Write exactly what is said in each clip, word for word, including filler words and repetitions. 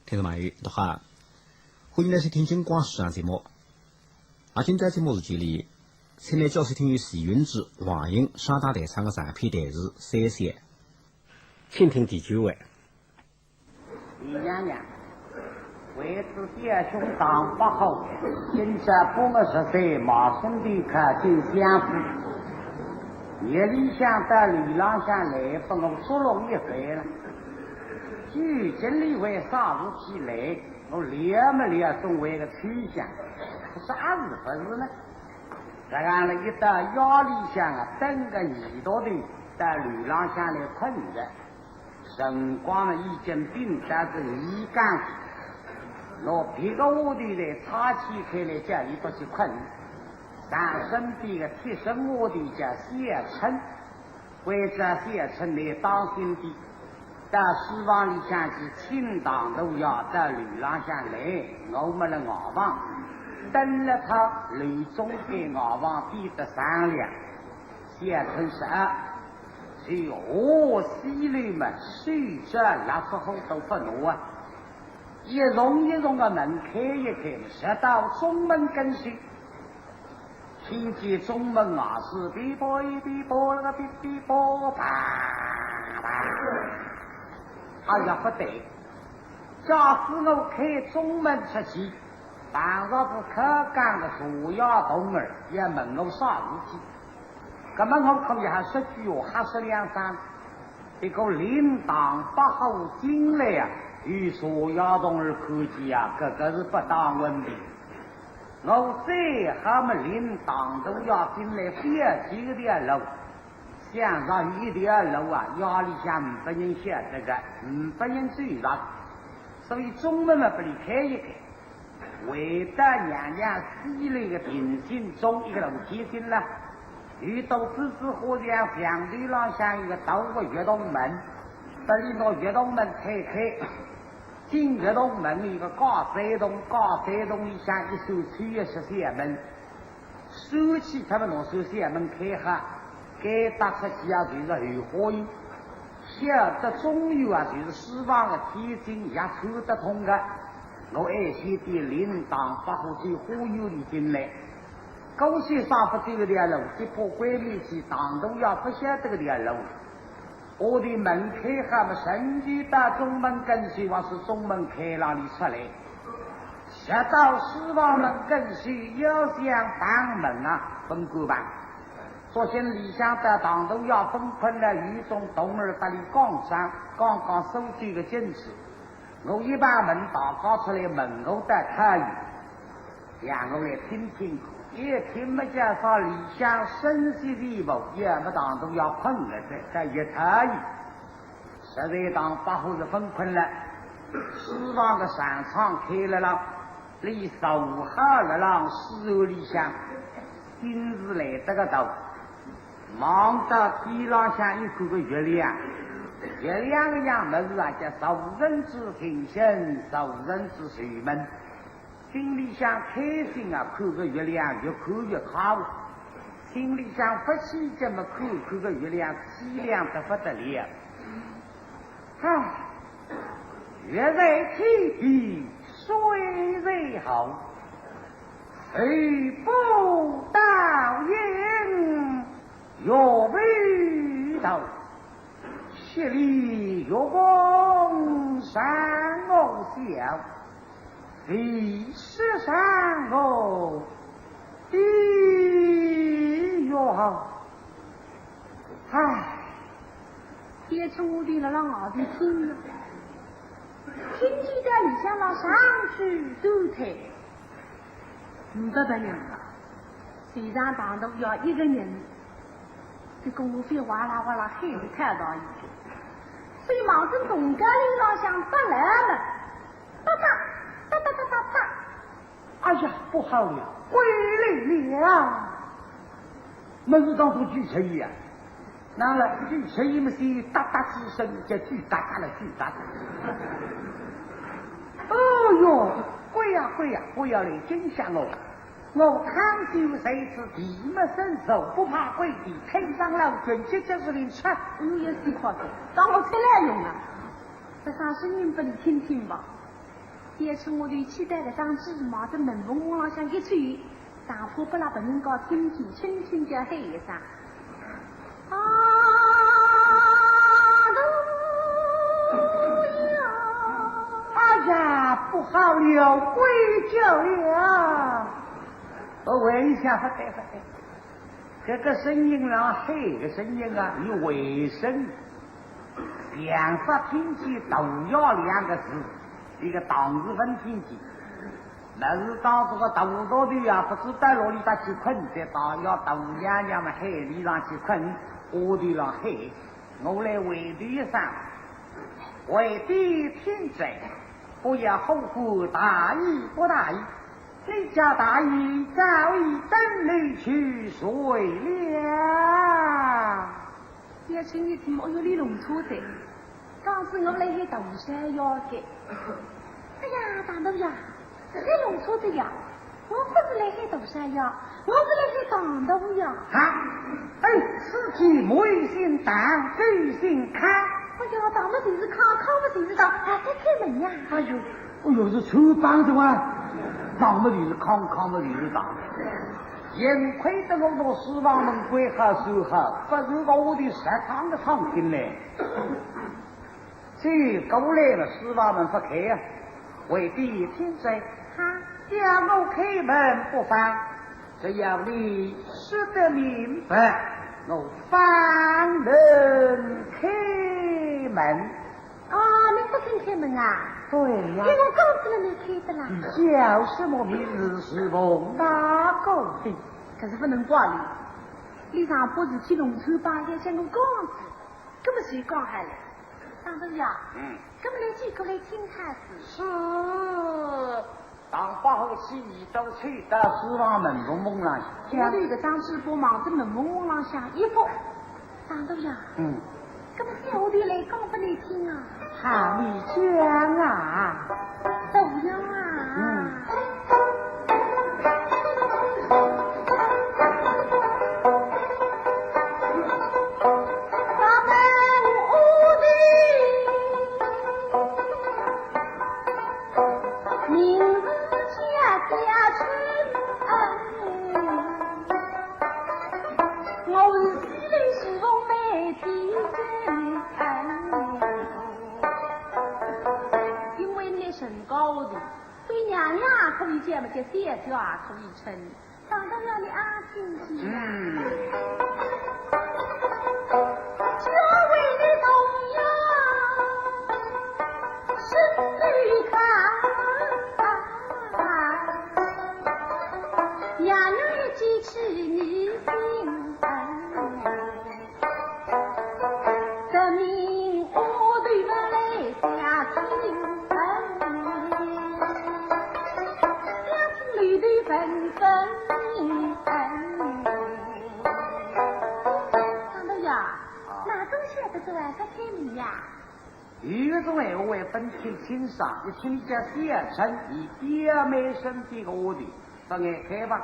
听众朋友，大家好，欢迎来收听金光书场节目。啊，今朝节目时间里，请来教授听友徐云志、王英双档弹唱个长篇弹词《三笑》，请听第九回。李娘娘，为仔表兄唐伯虎，今朝八月十三，马上头去见相府。夜里向到楼浪向来，拨我捉弄一番了。 究竟为啥事体来？我料么料总为个秋香，可是阿是不是呢？这样了一到夜里向啊，等个二道头，到楼浪向来困着。辰光呢，已经定到是二更，拿别个丫头来差遣开来，叫伊勿去困。上身边个贴身丫头叫小春， 关照小春来当心点，到书房里向去请唐大爷到楼浪向来，我们了外房，等了他，楼中间外房边的商量。小春说啊，就下西楼么，手脚蜡烛火都不拿啊，一重一重的门开一开，直到中门跟前。 听见中门外势噼啪噼啪那个噼噼啪啪啪，哎呀，不对，假使我开中门出去，碰着是开讲的茶叶童儿，也问我啥事体。那么我可以还说句话，还说两声。这个令堂伯虎进来呀，与茶叶童儿看见呀，这个是不当问题。 我最好么领唐大爷进来，覅走个条路，想着有一条路啊，夜里向呒不人晓得个，呒不人走着，所以中门嘛拨俚开一开。回到娘娘西楼个庭进中一个楼梯进了，又到栀子花墙墙头浪向一个大个月洞门，拨俚拿月洞门推开。 进月洞门一个假山洞，假山洞里向一扇抽也是小门，收起他们拿扇小门开好，该搭出去啊，就是后花园。晓得中央啊，就是书房个天井也看得通个。我矮些点领堂伯虎走花园里进来，姑且上不走个条路，只怕关门去，唐大爷勿晓得个条路。 屋里门开好么，顺手到中门跟首，还是中门开让俚出来。直到书房门跟首，要想碰门啊，勿敢碰。作兴里向搭唐大爷勿困了，有种童儿搭俚讲声，讲讲苏州个景致。我一碰门，大家出来问我倒可以。 让我来听听看，一听么叫啥里向声息微薄，也呒不唐大爷困了，这这也可以。实在唐伯虎是勿困了，书房个扇窗开了啦，俚坐好了啦，书案里向，心思来得个透。望到天浪向一看个月亮，月亮个样么事啊，叫受人之情深，受人之愁闷。 心里向开心啊，看个月亮越看越快活。心里向勿起劲么，看看个月亮凄凉得不得了。唉，月在天边，水在河，谁不倒影月未头？ 十里月光山河小，谁识山河地月高。唉，别处的了让我的听了，听见在里向了上去都退。 呒不别人啊，随着唐大爷一个人，这功夫哗啦哗啦喊得太大一点，所以望仔铜杆楼浪向搭来了，哒哒哒哒哒哒哒。哎呀，不好了，鬼来了！么事当中举出去啊， 那么举出去么是哒哒之声，叫举哒哒了，举哒哒。哦哟，鬼呀，鬼呀，不要来惊吓我！我康秀才子，地没生手，不怕鬼的，天上老君，急急如律令出。哎哟，也是快点，当我出来用啊！这啥声音拨你听听吧。小春丫头气得搿张嘴望仔门缝缝浪向一抽，生怕拨拉别人家听见，轻轻叫喊一声：“啊，大爷！”哎呀，不好了，鬼叫了！我问一下，勿对，勿对。 搿个声音啦，喊个声音啊，有回声，像煞听见大爷两个字，一个当时勿听见。那是当时个大丫头啊，勿知道哪里搭去困，在大爷大娘娘么喊里浪去困，丫头浪喊，我来回头一声，回头听着，不要后悔大意不大意。 你家大爷早已等你去睡了。小春一听，哎哟，俚弄错哉，讲是我来喊大少爷个。哎呀，大老爷，倷弄错哉呀，我勿是来喊大少爷，我是来喊大老爷。啊？哎，此地门前堂，狗心炕。哎呀，堂么就是炕，炕么就是堂，还在开门呀。哎哟， 哎哟，是穿帮的哇，堂么就是炕，炕么就是堂。幸亏得我拿书房门关好锁好，勿然我屋里实梗个场景呢。走过来了，书房门勿开啊，回头一听说，哈，叫我开门不妨，只要你说得明白，我方能开门。 哦，你不肯开门啊？对呀。哎，我讲仔了，你开得啦？你叫什么名字？是奉哪个的？搿是勿能怪俚。俚上把事体弄穿帮，要叫我讲仔，搿么就讲好了。大老爷，嗯。搿么倷走过来听看是？是。 唐伯虎起耳朵凑到书房门缝缝浪向，丫头搿张嘴巴望仔门缝缝浪向一伏。大老爷，嗯。搿么小丫头来讲拨倷听啊。好，你讲啊。大老爷啊。嗯。名字叫小春，我是西楼书房门第一个。因为倷身高的，所以娘娘也可以叫，么叫小姐也可以称。 大老爷你阿听见呀？嗯。叫为你同样身体康，样样一记起你心疼。 人民我对门来下亲恩，两亲里头纷纷恩。大老爷，哪种晓得做啊？搿开门呀？有一种闲话还分清清爽，一听叫小春，伊表妹身边个丫头。 勿碍开吧，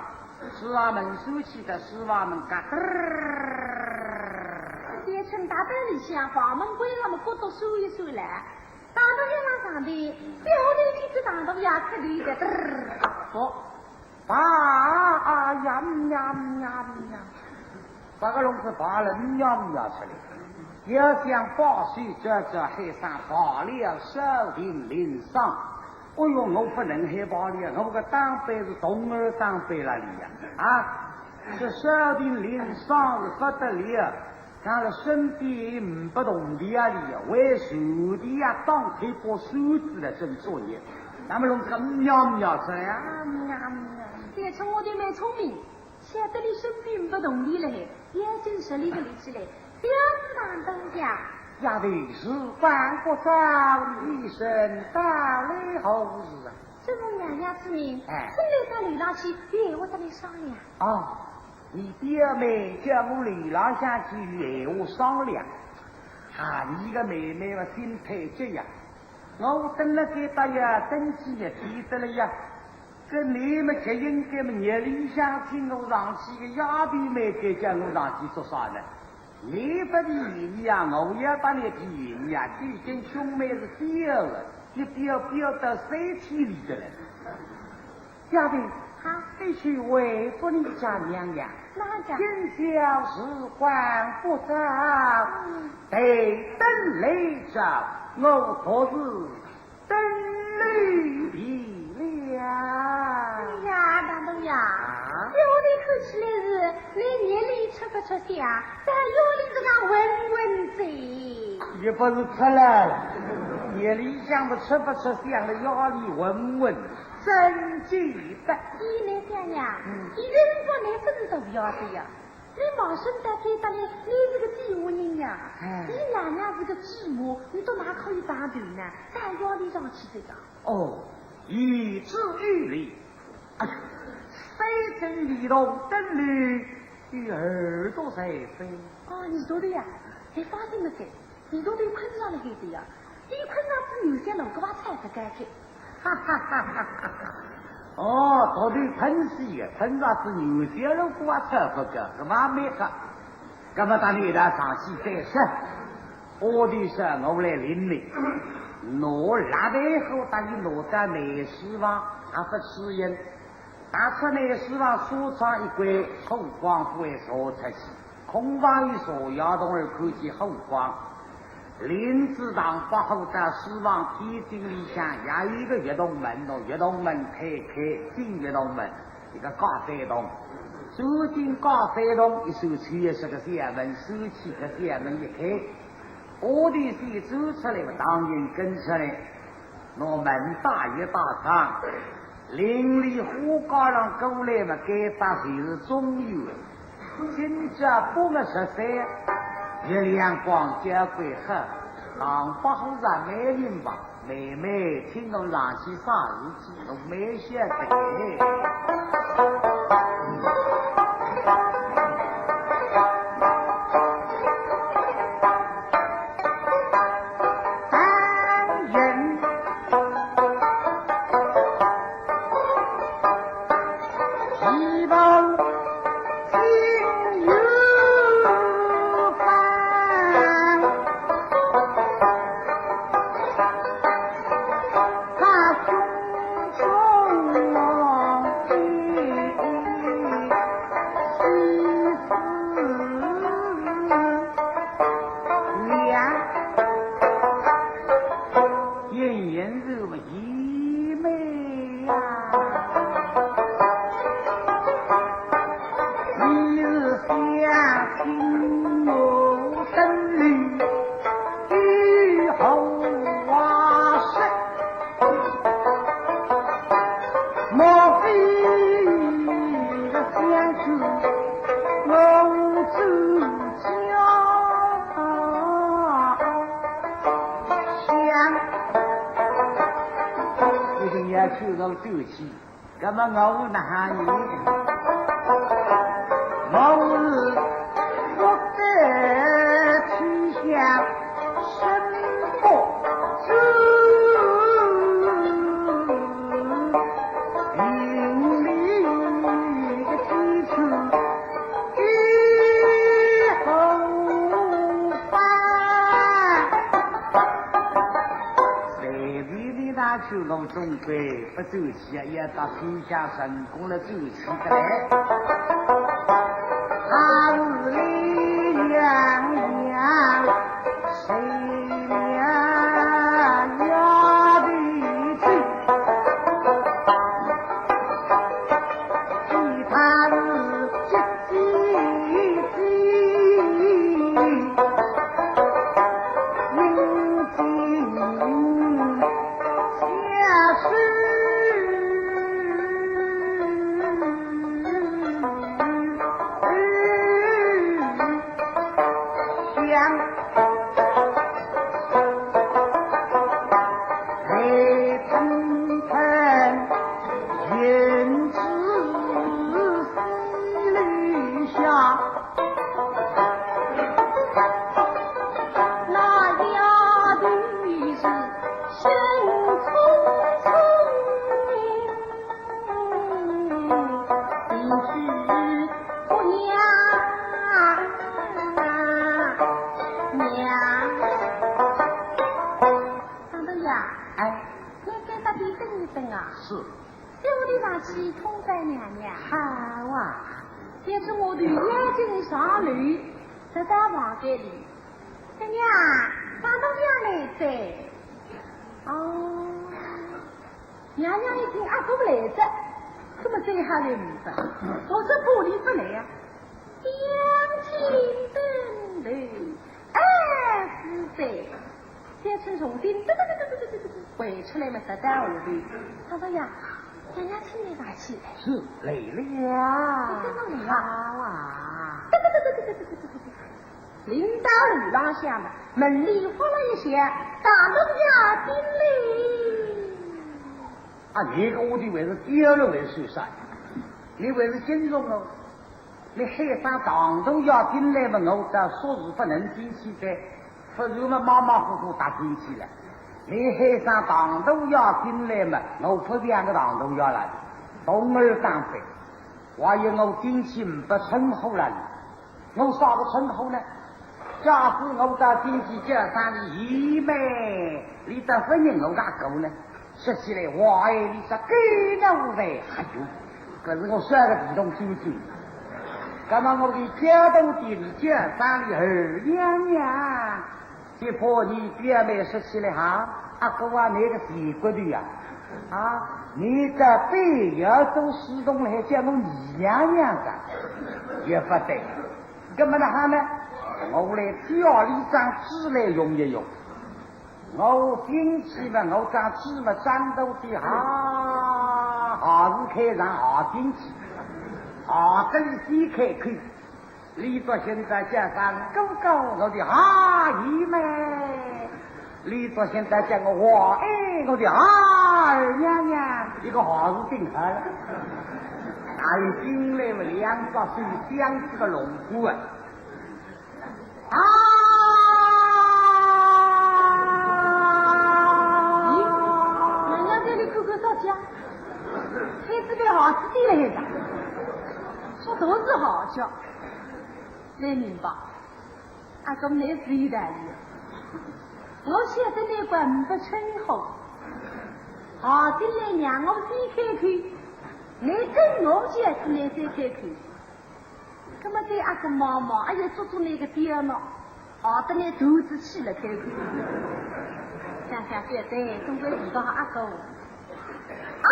书房门闩起个，书房门嘎噔儿。小春踏到里向，房门关上么，咯噔闩一闩来。踏到一浪上头，小丫头听见大老爷开头一个噔儿。哦，爸啊呀呀呀呀！ 搿个弄仔爸了，喵喵出来。要想报喜，这这喊声报了，少定林爽。哎哟，我勿能喊报了，我个当辈是童儿当辈了哩呀。啊，这少定林爽是勿得了，讲了身边呒不铜钿啊哩呀，为手钿啊，当开把扇子来挣作业。那么弄仔个喵喵出来啊，喵喵。小春丫头蛮聪明。 晓得俚身边呒不铜钿了嘿，要紧拾俚个力气来，表示大老爷。丫头，时光不早，你一身到来何事啊？承蒙娘娘之命，哎。今日到楼浪去，有闲话搭倷商量。哦，你表妹叫我楼浪向去有闲话商量。啊，你个妹妹嘛，心太急呀。我等了该搭呀，等几日天得了呀。 搿你么就应该么，日里向请我上去个，夜里么该叫我上去做啥呢？你勿提嫌疑啊，我也勿提嫌疑啊，毕竟兄妹是表个。你不要不要到三千里的了。小姐，啊？你去回复你家娘呀。哪家？今宵时光不早，嗯。待灯来照，我独自登楼去了。哎呀，大头呀，啊？照你看起来是，你夜里吃不吃香，在夜里这样混混哉。也不是吃了，夜里向么吃不吃香的，夜里混混，真记得。你来想呀，嗯。现在辰光你不是重要的呀。 你毛生得看得来，你是个底下人呀，哎。你娘娘是个主母，你到哪可以碰头呢？到夜里上去这个。哦，有主有理。哎呀，三更里头登楼，有耳朵在飞。哦，你说的呀，你放心了噻。 你都得困上了海的呀，你困上子有些路，搿还吵不干去。哈哈哈哈哈哈！哦，到底困死个，困上子有些路，搿还吵不干，搿还没个。搿么当然一道上去再说，我的事我来领你，拿蜡台火搭伊拿到内书房，还不适应。 踏出内书房，纱窗一关，火光不会射出去。空房里坐摇动儿看见火光。领仔唐伯虎到书房天井里向，也有一个月洞门喏，月洞门开开，进月洞门，一个假山洞。走进假山洞，一扇窗也是个小门，收起个小门一开， 下头先走出来嘛，唐寅跟出来，拿门打一打开，林里花街上过来嘛，该搭就是中原。今朝八月十三，月亮光交关好，唐伯虎是美人吧？妹妹，请侬上去啥事体？ 侬蛮晓得。当然，一道 金玉环，她胸中的喜事呀。 燕燕如么一妹呀，你是相信我登楼与后话说，莫非你的相信我自家？ 想，一定要求着对不起，那么我哪里？我是不得去向申报主，命令的基础 以后吧。随便你哪去弄，总归不走起啊，要到天下成功了走起的嘞。他是李洋洋，谁料要的去，其他是 哎，等啊，是。小弟上去通禀娘娘。好啊。接着我就要紧上楼，走到房间里。娘娘，大东家来哉。哦，娘娘一听阿哥来哉，那么这还来么哉？我说不理不来呀。两厅登楼，二是在，接着重新噔噔噔噔噔噔噔噔回出来嘛，十到五里。他说呀，娘娘请你上去。是，来了。你跟我来呀。好啊。噔噔噔噔噔噔噔噔噔噔。临到楼浪向嘛，门里哗啦一响，大东家进来。啊，你个屋里还是第二楼还是啥？你还是先生哦。你喊声堂大爷进来嘛，我倒说是不能进去的，不然嘛马马虎虎踏进去了。你喊声堂大爷进来嘛，我不像个堂大爷了，堂而当非。万一我进去没称呼了，我啥个称呼呢？假使我到进去叫声你姨妹，你倒不认我大哥呢？ 说起来，我哎，你说该那无奈，哎呦，可是我算个地洞究竟。那么我的家头地里叫声你二娘娘，这怕你表妹说起来哈，阿哥啊，那个死骨头呀，啊，你这辈要做书童还叫我二娘娘的，也不对。那么那哈呢，我来挑一张纸来用一用。 我进去嘛，我张嘴嘛张大点，哈，还是开场哈进去，哈，等于先开口。你到现在叫声哥哥，我的哈姨妹；你到现在叫我哇哎，我的哈二娘娘，一个哈字顶好了。哎，进来嘛，两只手相这个龙骨啊。 啊！咦，娘娘在里口口吵架，开始被好事的了现在，说都是好笑，没明白，阿哥，你是有道理。我晓得你管不成好，好进来让我先开口，你跟我讲是你先开口。 那么对阿哥望望，哎呀，做做那个爹呢，啊，等你肚子气了开口。想想对对，总归遇到阿哥。啊，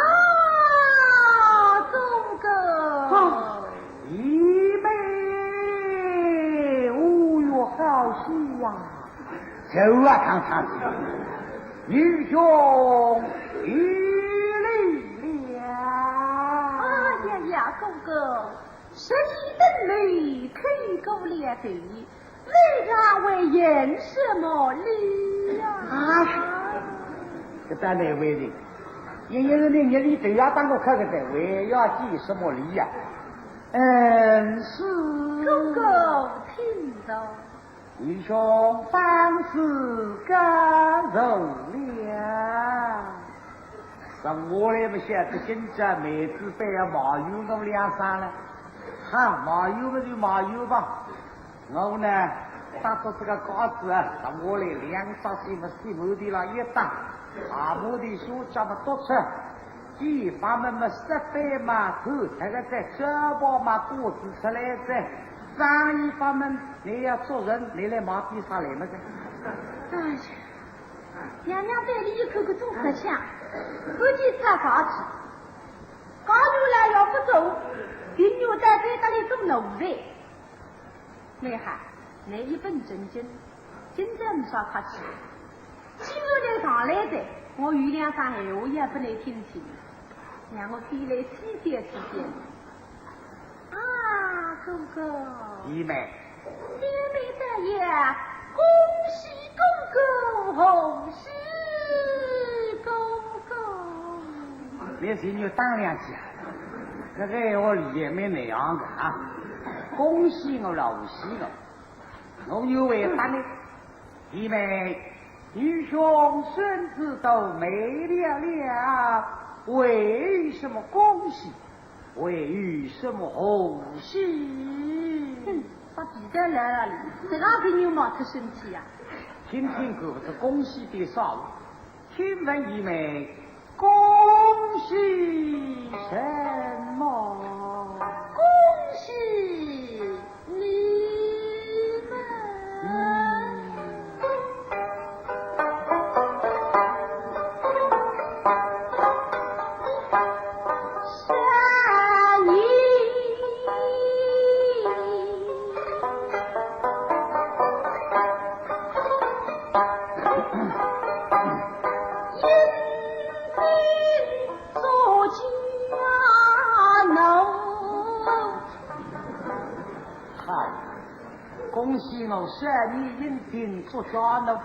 哥哥。啊，姨妹，哦哟，好喜呀！走啊，看看去，女兄有礼了。哎呀呀，哥哥， 十里登楼，叩过了头，你还会应什么礼呀？哎，搿倒难为情，因为是你日里头要当我磕个头，还要见什么礼呀？嗯，是。哥哥，请坐。 愚兄方是告辞了。剩下来不晓得今朝妹子还要埋怨我两声了。哈，埋怨嘛就埋怨吧。我呢，打着这个架子啊，剩下来两只手嘛，手摸地了一搭，下摸地手脚嘛多出。 一方面嘛，设备嘛，头那个在这包嘛，过子出来的。张一方面，你要做人，你来忙比啥来么的？哎呀，娘娘对你一口口总实相，估计啥法子？高头来要不走，平牛在这里做奴才。 你看，你一本正经，今朝没啥客气。既然你上来的，我有两声闲话也不能听听，让我先来提点提点。啊，哥哥。姨妹。姐妹得意，恭喜哥哥，贺喜哥哥。你先就打两记啊。 搿个闲话里也蛮难行个啊。恭喜我了，贺喜我，我又会打你。因为愚兄孙子都没了了，还有什么恭喜？还有什么贺喜？哼，把皮带来了哩，这个朋友嘛，可生气呀。听听看，这恭喜的少。请问姨妹，恭嗨，恭喜我少年英俊做家奴，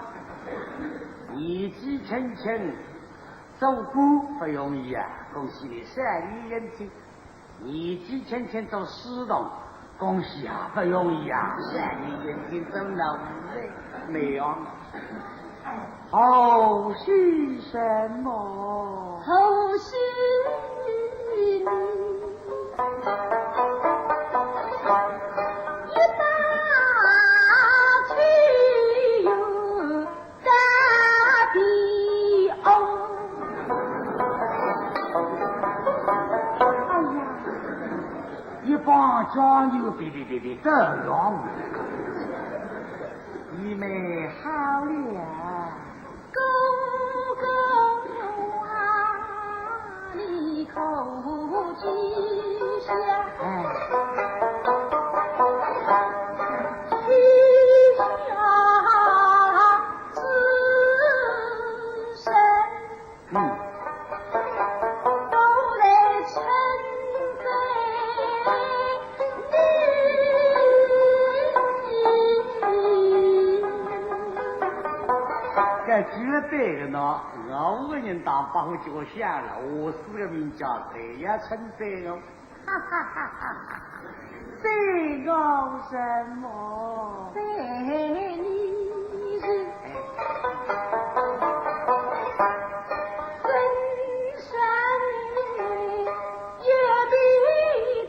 年纪轻轻做官不容易啊！恭喜你少年英俊。 年纪轻轻做书童，恭喜啊，不容易啊！少年英俊做奴才，没用。好喜什么？好喜你一把去哟。 大地哦。哎呀，一帮庄友别别别别，这样。你们好了。哥哥啊，你可知晓？哎。天下之人，嗯。都来称赞你。搿句对个喏，我个人当把我叫响了，我四个名家侪要称赞我。 哈哈哈哈哈！这个什么？这里是深山幽闭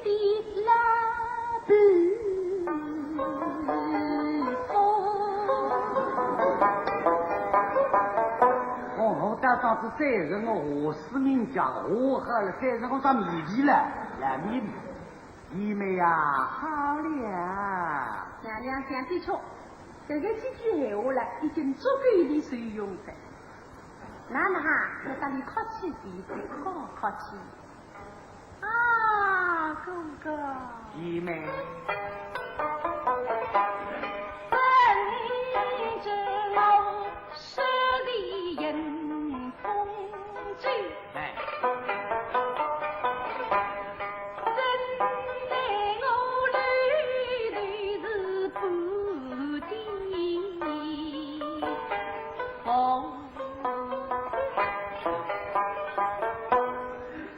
的那避风。我，我到上次再是我 四名家，我喝了三十多张米皮了，来米皮。姨妹呀，好了。娘娘想的出，这个几句闲话了，已经足够伊受用的。那么哈，我搭伊客气几句，好客气。啊，哥哥。姨妹。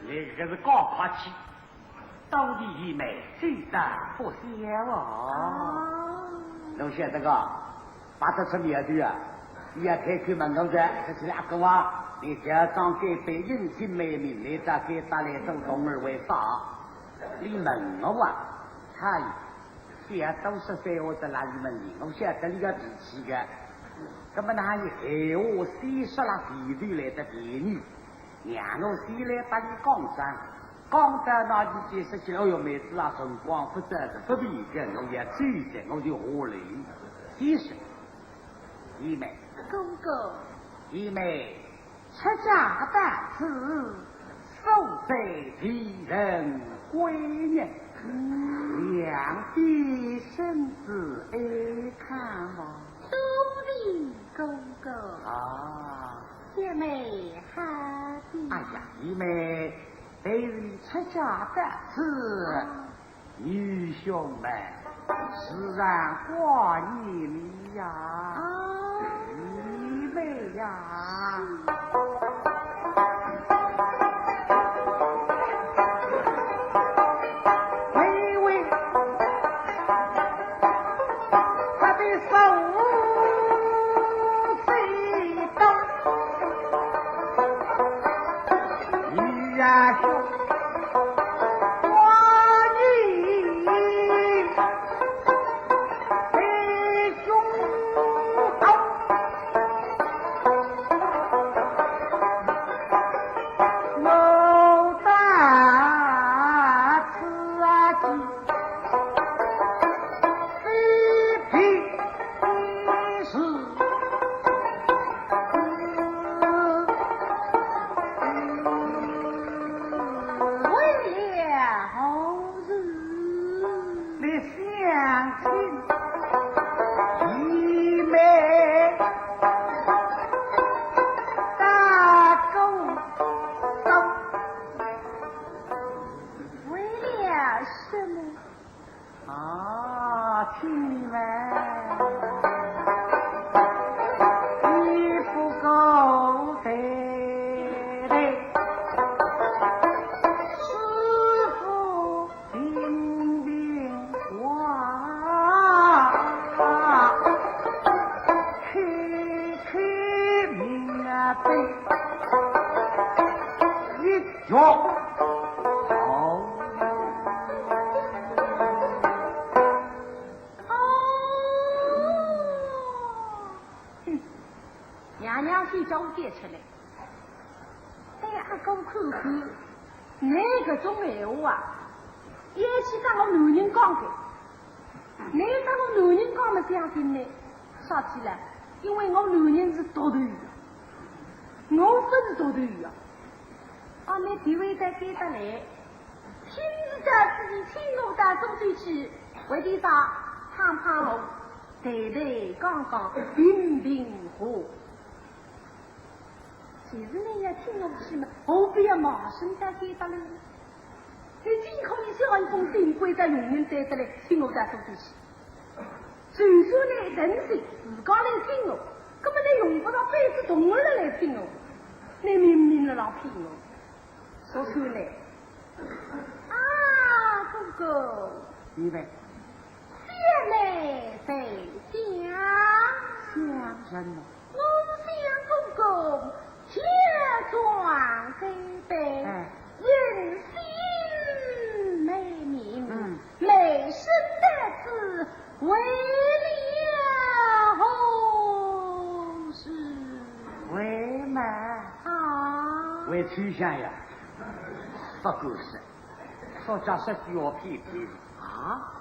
你搿个是高客气。 到底姨妹，罪大不小哦。哦。侬晓得个，拔得出苗头啊，伊要开口问我噻，说起来阿哥啊，你这张该背隐姓埋名，你咋该搭来做童儿为啥？你问我啊，嗨，小多十岁我得拉伊问你，我晓得你个脾气个。那么哪有闲话先说了前头来得便宜，让我先来搭你讲声。 讲到那里解释起来，哦哟，妹子啊，辰光不早的，不便的，我要走的，我就下楼。其实，姨妹，哥哥，姨妹，出家到此，所在地人贵人，嗯。两边身子爱看望。多谢哥哥。啊。姐妹好的。哎呀，姨妹， 待你出家到此，女兄们自然挂念你呀，哦。姨妹呀。微微 他的手最大，你呀，兄，我你弟兄好。 我到此啊，非平时。哟，好。哦，哼，娘娘非叫我点出来，对阿哥看看，倷搿种闲话啊，也是搭我男人讲个。 倷搭我男人讲么相信呢？啥体呢？因为我男人是独头鱼，我勿是独头鱼啊。啊，倷地位再给得来，亲自到此地请我到苏州去，为的啥？碰碰我，谈谈讲讲，评评话。 就是倷要请我去嘛，何必要冒险到该搭来呢？倷尽可以写一封信，关照佣人带得来，请我到苏州去。就算倷一诚心，自家来请我，葛么倷用勿着背起铜钏来请我，倷明明辣浪骗我。说出来。啊，哥哥。你们。姐妹在家。想什么？ 我想哥哥乔装改扮，哎。人心美名，嗯。美声得知，为了何事？为么？啊。为秋香呀，不过是，说家说句话骗骗。啊？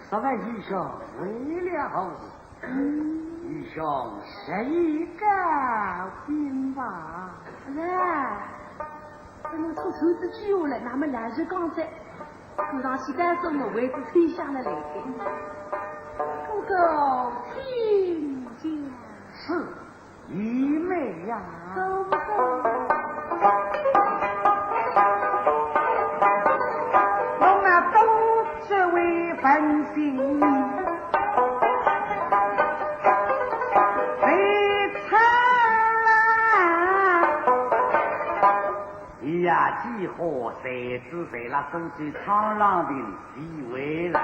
什么英雄为了何事？英雄十一个兵马。哎，怎么说出这句话来？那么老实讲噻，看上去该说我为之推想的来的。哥哥，请讲。是。 愚昧呀。我那都只为分心，谁知啦？ 伊呀，几化才子在那苏州唱郎亭地位了。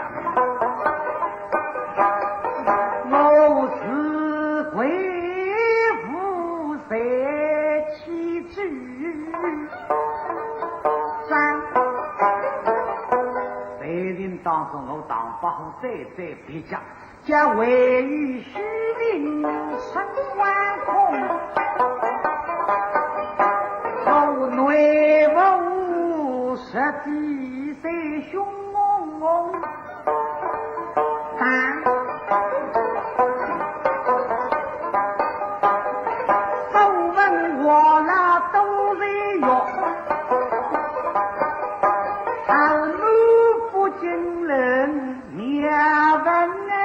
我是贵府才妻之长，在人当中我唐伯虎最最别家。 叫位于虚名春晚空，我内部实际在凶猛大，所问我那都是药，而目不惊人。 娘问人，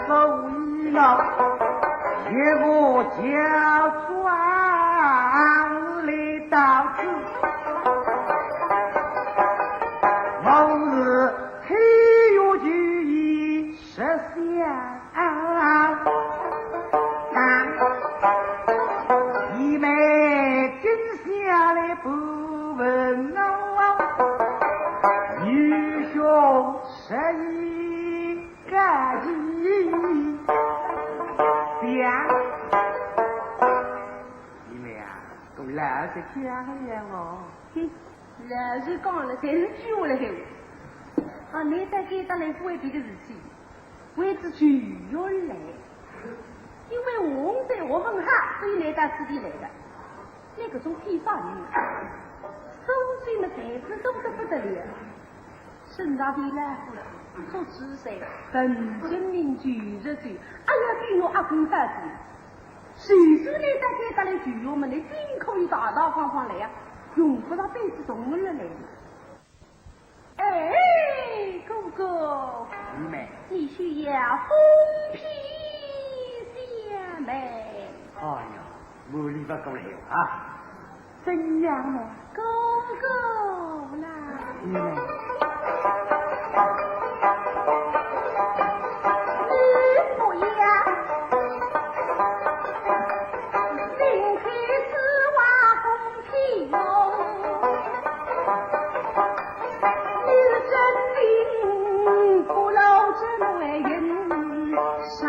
所以呢，一个假装来到此，我是黑月就已实现。 啊，你们定下来不问我，愚兄十一个字。想，你们啊，都老实讲了哦。 老实讲了，侪是句闲话了海。啊，倷到该搭来勿为别个事体，为仔求学来。因为我在学问好，所以倷到此地来的。倷搿种天杀人，苏州么才子多得不得了。沈大弟来了，说起来，本真名就是这，哎呀，比我阿公大弟。 谁知倷到该搭来求学么，倷尽可以大大方方来呀，用勿着背起铜钿来的。哎，哥哥，妹妹。你休要封闭姐妹。哎呀，我理不过来啊。 怎样呢？哥哥啦。嗯。你不要另开此话公平哦，你真命不老这位人上。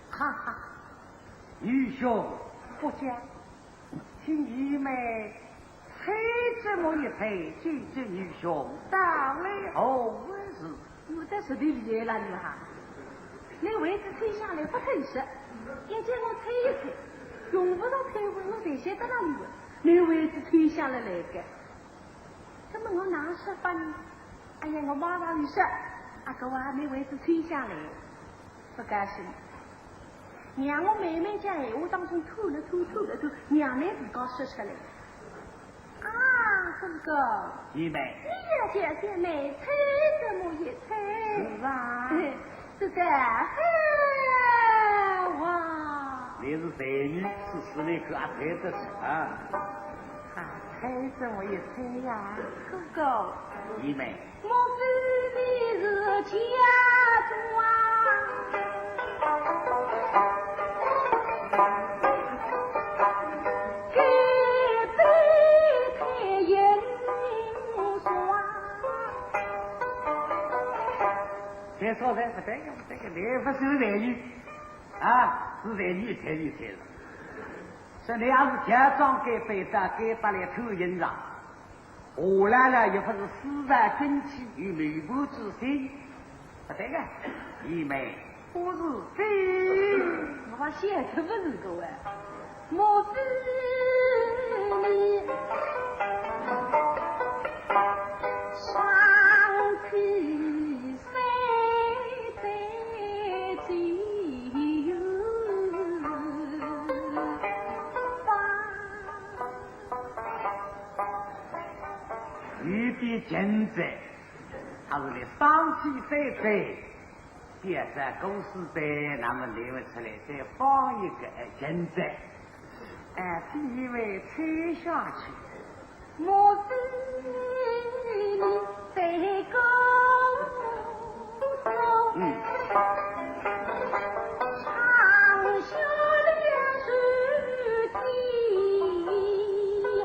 哈哈，愚兄。不讲，请愚妹猜这么一猜，究竟愚兄到底何事？我在这里厉害了，你哈？你位置推下来不肯说，要叫我猜一猜，用不着推问，我才晓得哪里问。你位置推下来来个，那么我哪说法呢？哎呀，我马上就说，阿哥啊，你位置推下来。 不高兴。让我慢慢叫闲话当中吐了吐，吐了吐，让你自家说出来。啊，哥哥，愚妹。你要叫小妹猜这么一猜。是啊。这个好啊。你是才女，是实力可啊，猜得出啊。啊，猜这么一猜呀。哥哥。愚妹。 莫非你是家中啊？该被太阴耍？别说了，这个，这个，你不是才女啊，是才女，才女，才女。说你要是假装该被打，该打来偷人啊。 下来了，又不是私藏军器，有谋反之心。不对个，愚妹，不是的。我现在不是个喂，莫非你上去谁在自由吧？ 有点情节，还是你上去再再，别在公司的，那么你们出来再放一个情节，哎，第一位吹下去。我是你在公 嗯。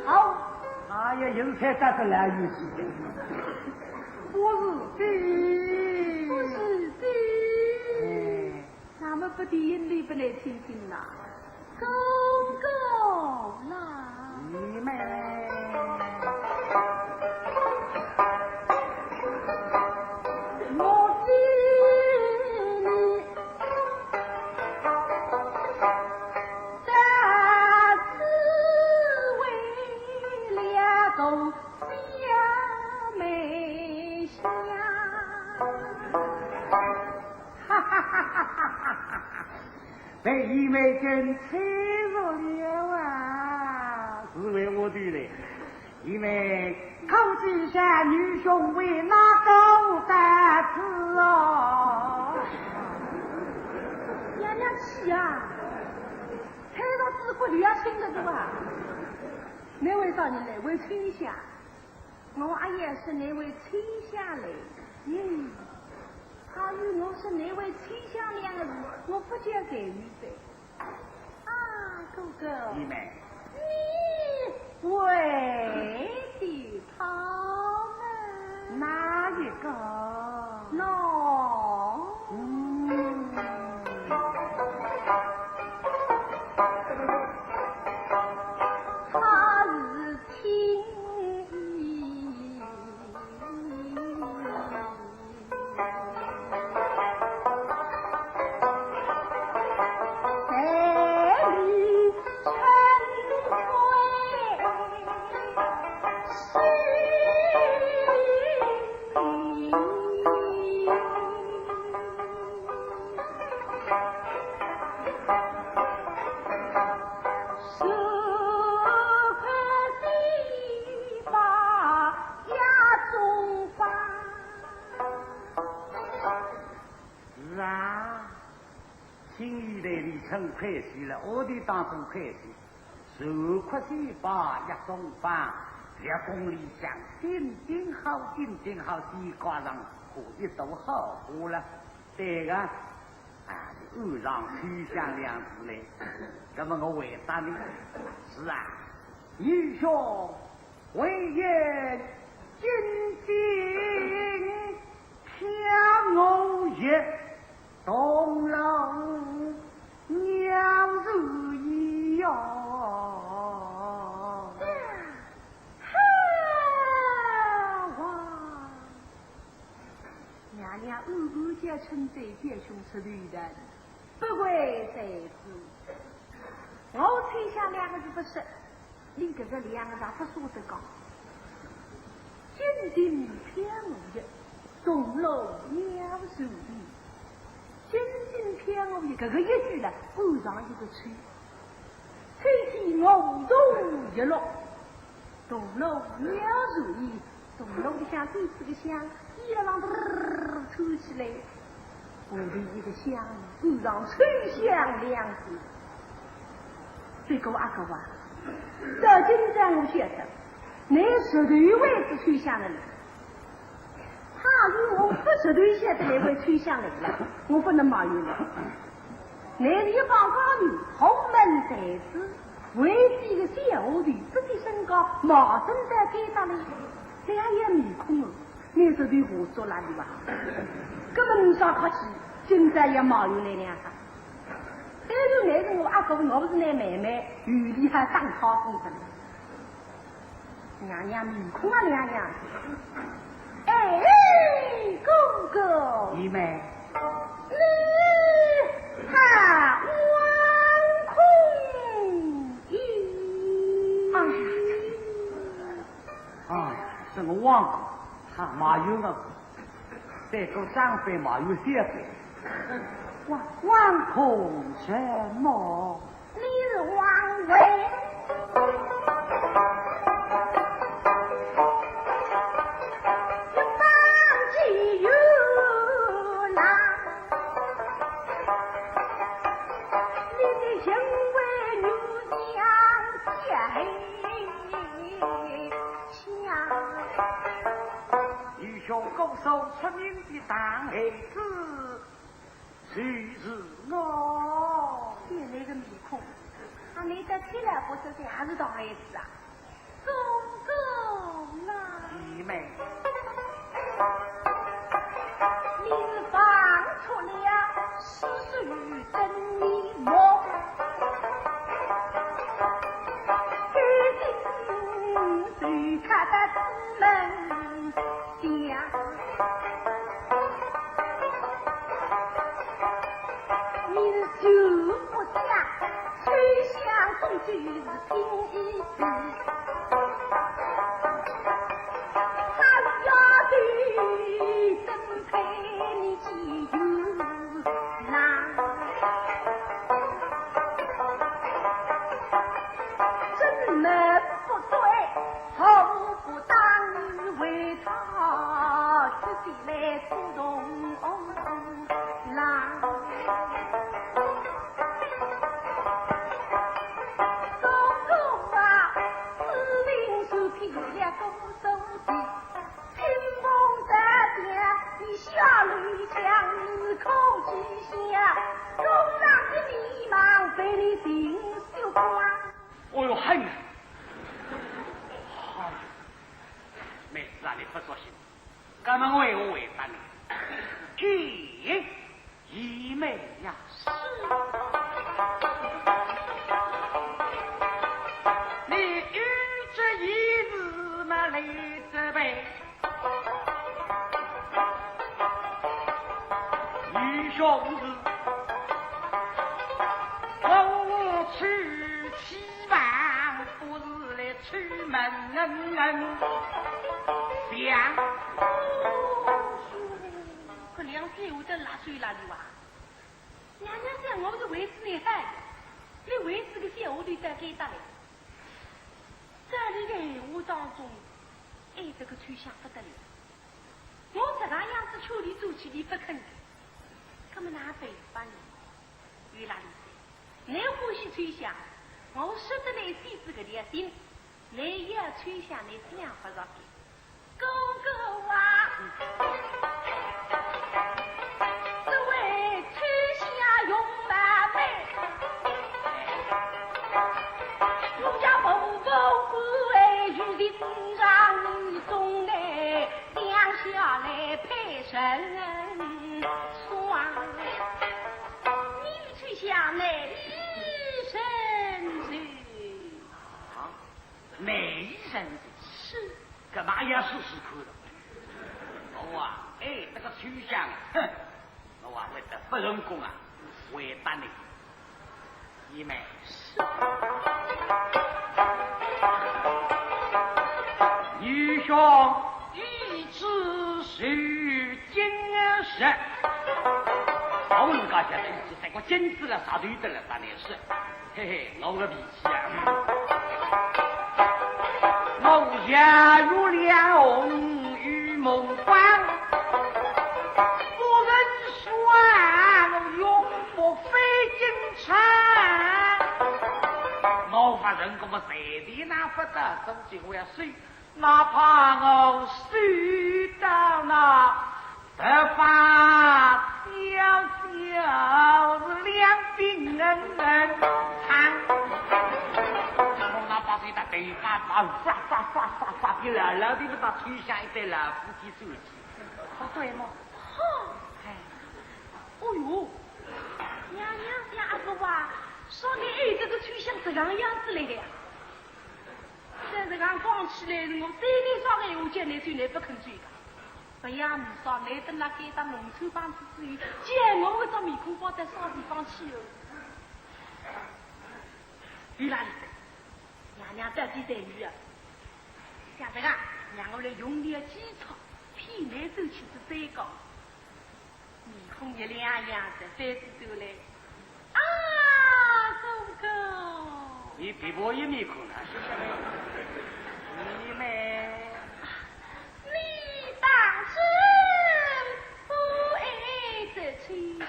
好。哎呀，有才打得来有气的。不是的。不是的。哎。那么不的，你不来听听呐？ 哥哥啦。愚妹。我给你，这是为了个小妹香。 哈哈哈哈哈哈哈！被愚妹给猜着了啊！是为我对嘞，愚妹，可知小兄为哪个担子哦？娘娘气啊！猜着子骨头要青的对吧？哪位找你来？为春香。 我阿爷是哪位亲相来？嗯，他与我是哪位亲相两个字，我不觉得有的。啊，哥哥，愚妹。你为的他们？哪一个？喏。嗯。他是 是啊，青衣台里称快喜了，屋里当中快喜。手快喜把一种方，六宫里向顶顶好，顶顶好，地瓜上挂一朵好花了。对个， 啊，是按上秋香两字嘞。那么我回答你，是啊，愚兄，唯言金睛瞟我一动容。小春在表兄出头的，不会才子。我秋香两个字不说，你搿个两个字不舍得讲。金睛瞟我一，桐萝鸟随意。金睛瞟我一，搿个一句呢，补上一个秋。秋天梧桐叶落，桐萝鸟随意。 桐萝里向飞出个香，一浪噗出来，下头一个香，补上秋香两字。这个阿哥啊，到今朝我晓得，你实头为是秋香的人。倘若我不实头晓得你为秋香来了，我不能埋怨你。 乃是一帮高人，豪门才子，为仔一个小丫头，自己身高冒充得该搭来，两样面孔哦，乃是对我做了的吧？根本没啥客气，今朝也冒用来两声。但是乃是我阿哥，我不是你妹妹，有理还打好风的。 娘娘面孔啊，娘娘。哎，哥哥。姨妹。你怕惶恐矣。哎呀，哎呀，这个惶恐，他没有了，这个长辈没有小辈，惶，惶恐什么？ 你是王位，一方之有难，你的行为如将在下。愚兄姑所出名的大孩子， 就是我。看你个面孔，啊，你在起来不是这样子的孩子啊？公公啊。姨妹。你是放出了是谁真面目？究竟谁看得出门 家。你是就不讲，秋香终究是心已死。他要对怎配你几句啦？怎么不对？ 何不当你为他自己来主动啦？哥哥啊，此情是替了公所的，清风在天，你下楼将你可记下，公上的迷茫被你尽收光。哦哟，恨啊！哎呀，妹子啊，你不作兴， 那么我也回答你，嘿，姨妹呀，是。你有这意思嘛，来这边。愚兄是，我去期望，不是来 出门门门。想。搿两句话得辣嘴辣里哇？娘娘讲我是为仔你害的，你为仔个小丫头到该搭来。在你的闲话当中，哎，这个秋香不得了。我这个样子劝你转去，你不肯的，那么哪办法呢？ 有哪里说，你欢喜秋香，我说得来西子个良心，你也要秋香，你想不着的。哥哥啊，这位秋香容貌美，我家婆婆不爱，如今让你送来 降下来配成双。你们去想那一生子。啊，那一生子？是。干嘛要试试看了？哦啊，哎，那个秋香，哼，我还会得不成功啊，回答你。 你们是。女兄一直是金石。我们家现在一直在个金子了，啥对的了，啥也是。嘿嘿，我个脾气啊。我家有两红玉凤冠，夫人说我永不飞金 山。我发人个么随便哪不得，总是我要收，哪怕我收到那白发飘飘是两鬓人长。我哪怕是一个头发发发发发发发，比老老的不到，推下一对老夫妻走去，不对吗？好，哎，哦哟。 娘娘想阿哥啊，少年哎，这个秋香这样样子来的呀。这这样讲起来，我三年少年我叫你走，你不肯走的。不要你说，你等那个到农村房子之后，见我这面孔放在啥地方去哦？你哪里的？娘娘在地在于啊，想这个，让我来用点技巧，骗你走去是最高。 面孔一亮样子，反起头来。啊，哥哥！你比我一面孔呢？你们，你当真不爱这秋香？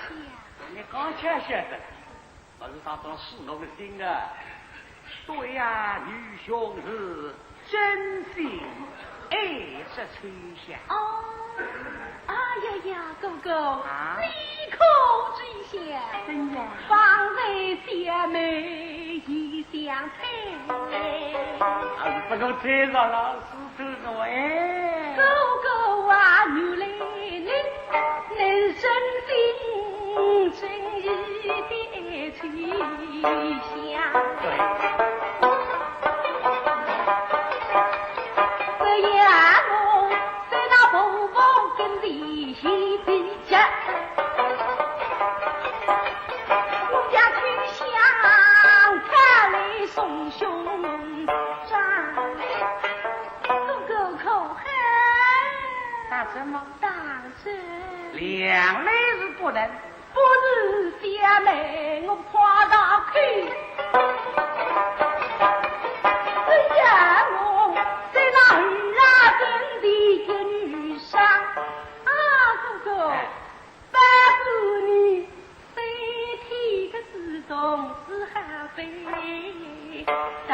你刚才晓得了。 不是他当时我的心啊。对呀，女兄是真心爱这秋香。哦，哎呀呀，哥哥，啊？你可知晓？怎样？方才小妹已相猜。啊，不能猜着了，是这种哎。哥哥啊，原来你 能真心真意的去想。对。只要我在那婆婆跟前去比较，我家去想她来送兄长。哥哥可恨。当真吗？当真。两类是不能。 不是小妹我夸大口，只要我在那儿啊，真的一女伤。啊，哥哥，哎。不管你三天的事，总是好悲伤。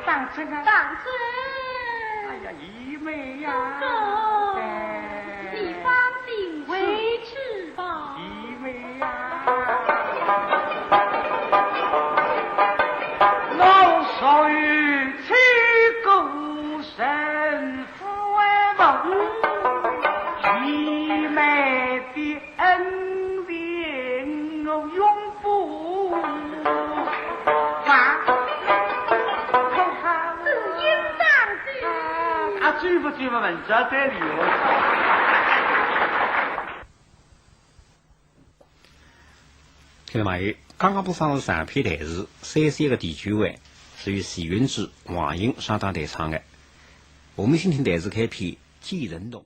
当真啊？当真。哎呀， 姨妹呀。哥哥，哎。你放心回去吧。姨妹呀。我所有千古神父为盟，姨妹的 恩情我永不忘。可好？是应当的。啊，啊，追不追嘛，文章在里头。听众朋友，刚刚播放的是长篇弹词《三仙》的第九回，是由徐云志、王英双档弹唱的。下面请听弹词开篇《寄人童》。